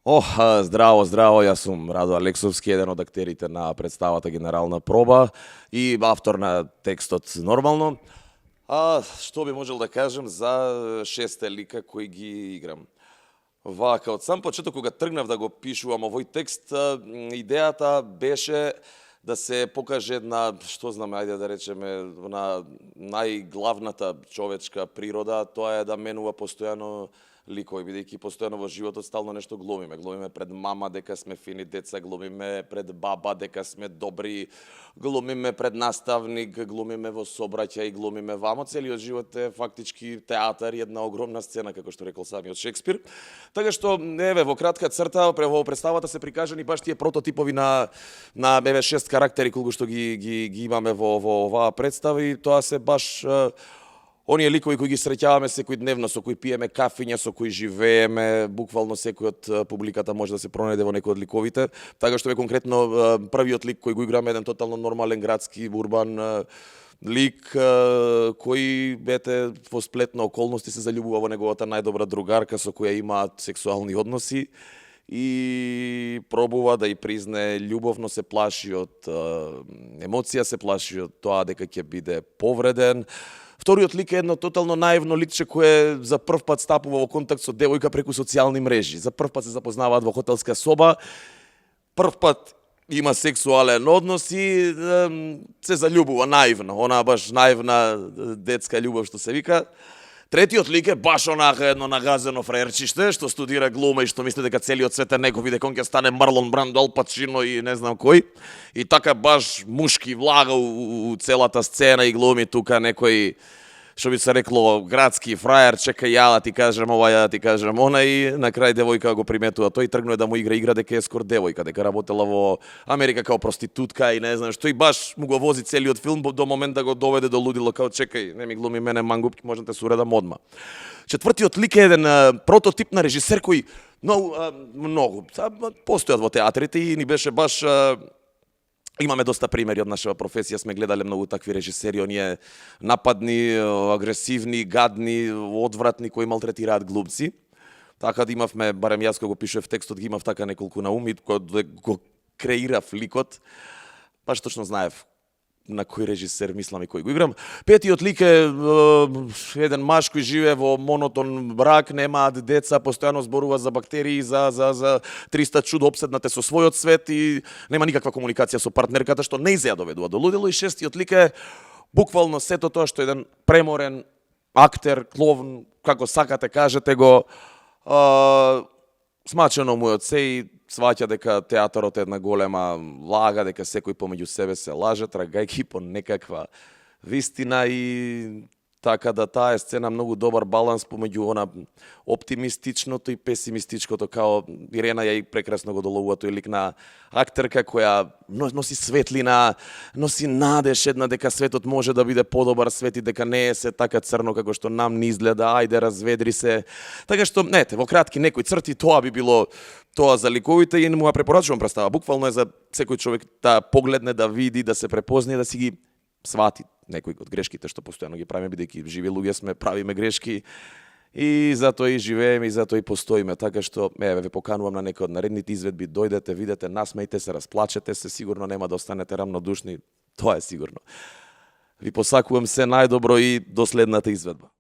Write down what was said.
Здраво, здраво, јас сум Радо Алексовски, еден од актерите на представата Генерална проба и автор на текстот нормално. Што би можел да кажем за 6 лика кои ги играм? Вака, од сам почеток кога тргнав да го пишувам овој текст, идејата беше да се покаже една, што знаме, ајде да речеме, на најглавната човечка природа, тоа е да менува постојано ликови, бидејќи постојано во животот стално нешто глумиме. Глумиме пред мама дека сме фини деца, глумиме пред баба дека сме добри, глумиме пред наставник, глумиме во собраќај, глумиме вамо. Целиот живот е фактички театар и една огромна сцена, како што рекол самиот Шекспир. Така што, еве, во кратка црта, во представата се прикажани баш тие прототипови на 6 карактери колку што ги имаме во оваа представа и тоа се баш оние ликови кои ги среќаваме секојдневно, со кои пиеме кафиња, со кои живееме, буквално секој од публиката може да се пронајде во некој од ликовите. Така што е конкретно првиот лик кој го играме еден тотално нормален градски урбан лик кој во сплет на околности се заљубува во неговата најдобра другарка со која имаат сексуални односи и пробува да ја признае љубов, но се плаши од емоција, се плаши од тоа дека ќе биде повреден. Вториот лик е едно тотално наивно ликче кое за прв пат стапува во контакт со девојка преку социјални мрежи. За прв пат се запознаваат во хотелска соба, прв пат има сексуален однос и се заљубува наивно. Она баш наивна детска љубов што се вика. Третиот лик е баш онака едно нагазено фраерчиште што студира глума и што мисли дека целиот свет е негов и дека он ќе стане Марлон Брандо, Ал Пачино и не знам кој. И така баш мушки влага у целата сцена и глуми тука некој, што би се рекло, градски фраер, чека ја да ти кажем ова, ја да ти кажем она и на крај девојка го приметува тој, тргнува да му игра дека е скор девојка, дека работела во Америка као проститутка и не знам што и баш му го вози целиот филм до момент да го доведе до лудило, као чекај, не ми глуми мене мангупки, можам те се уредам одма. Четвртиот лик е еден прототип на режисер кој многу постојат во театрите и ни беше баш имаме доста примери од нашава професија, сме гледале многу такви режисери, оние нападни, агресивни, гадни, одвратни, кои малтретираат глумци. Така да имавме, барем јас кога го пишував текстот, ги имав така неколку на ум и кога го креирав ликот, баш точно знаев на кој режисер мислам и кој го играм. Петиот лик е еден маж кој живее во монотон брак, немаат деца, постојано зборува за бактерии, за 300 чудо, обседнате со својот свет и нема никаква комуникација со партнерката, што не ја доведува до лудило. И шестиот лик е буквално сето тоа што еден преморен актер, клоун, како сакате кажете го, смачено му е од се и сваќа дека театарот е една голема лага, дека секој помеѓу себе се лаже, трагајќи по некаква вистина и така да таа сцена многу добар баланс помеѓу она оптимистичното и песимистичкото, као Ирена ја и прекрасно го доловува тој лик на актерка која носи светлина, носи надеж една дека светот може да биде подобар свет и дека не е се така црно како што нам ни изгледа, ајде разведри се. Така што, во кратки некои црти тоа би било тоа за ликовите и му ја препорачувам представа. Буквално е за секој човек да погледне, да види, да се препознае, да си ги свати некои од грешките што постојано ги правиме, бидејќи живи луѓе сме, правиме грешки и затоа и живееме и затоа и постоиме. Така што, ве поканувам на некој од наредните изведби, дојдете, видете, насмејте се, расплачете се, сигурно нема да останете рамнодушни, тоа е сигурно. Ви посакувам се најдобро и до следната изведба.